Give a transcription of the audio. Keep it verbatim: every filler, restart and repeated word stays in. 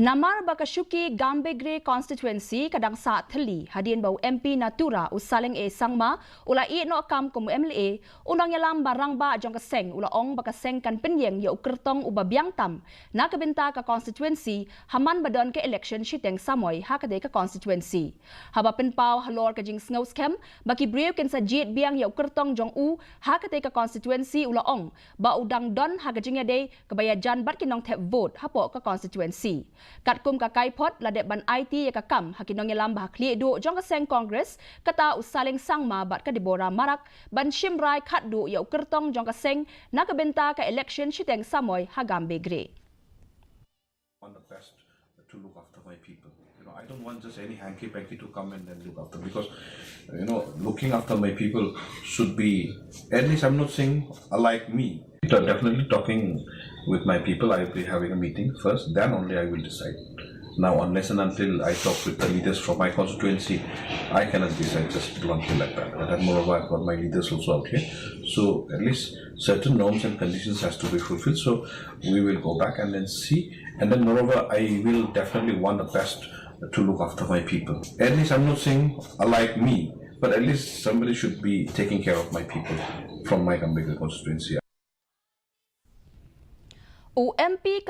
Namar ba ka shuki Gambegre constituency ka dang sah thylli hadien ba u M P na Tura u Saleng A Sangma u la ïeh noh kam kum u M L A, u nongïalam ba rangbah jong ka seng u la ong ba ka seng kan pynïeng ïa u kyrtong uba biang tam na ka bynta ka constituency ha man ba don ka election shiteng samoi ha katei ka constituency. Haba pynpaw halor ka jingsngew skhem ba ki briew kin sa jied biang ïa u kyrtong jong u ha katei ka constituency, u la ong ba u dang don ha ka jingïadei kaba ïajan bad ki nongthep vote hapoh ka constituency. Katkum ka kaiphod la dep ban aiti ïa ka kam ha ki nongïalam ba ha khlieh duh jong ka seng Congress, kata u Saleng Sangma bad ka Deborah Marak, ban shim rai khatduh ïa u kyrtong jong ka seng na ka bynta ka election shiteng samoi ha Gambegre. Want the best to look after my people. You know, I don't want just any hanky panky to come and then look after, because, you know, looking after my people should be, at least I'm not saying like me. So definitely talking with my people, I will be having a meeting first, then only I will decide. Now, unless and until I talk with the leaders from my constituency, I cannot decide just bluntly like that. And moreover, I've got my leaders also out here. So at least certain norms and conditions has to be fulfilled. So we will go back and then see. And then moreover, I will definitely want the best to look after my people. At least I'm not saying like me, but at least somebody should be taking care of my people from my Gambegre constituency. U M P ka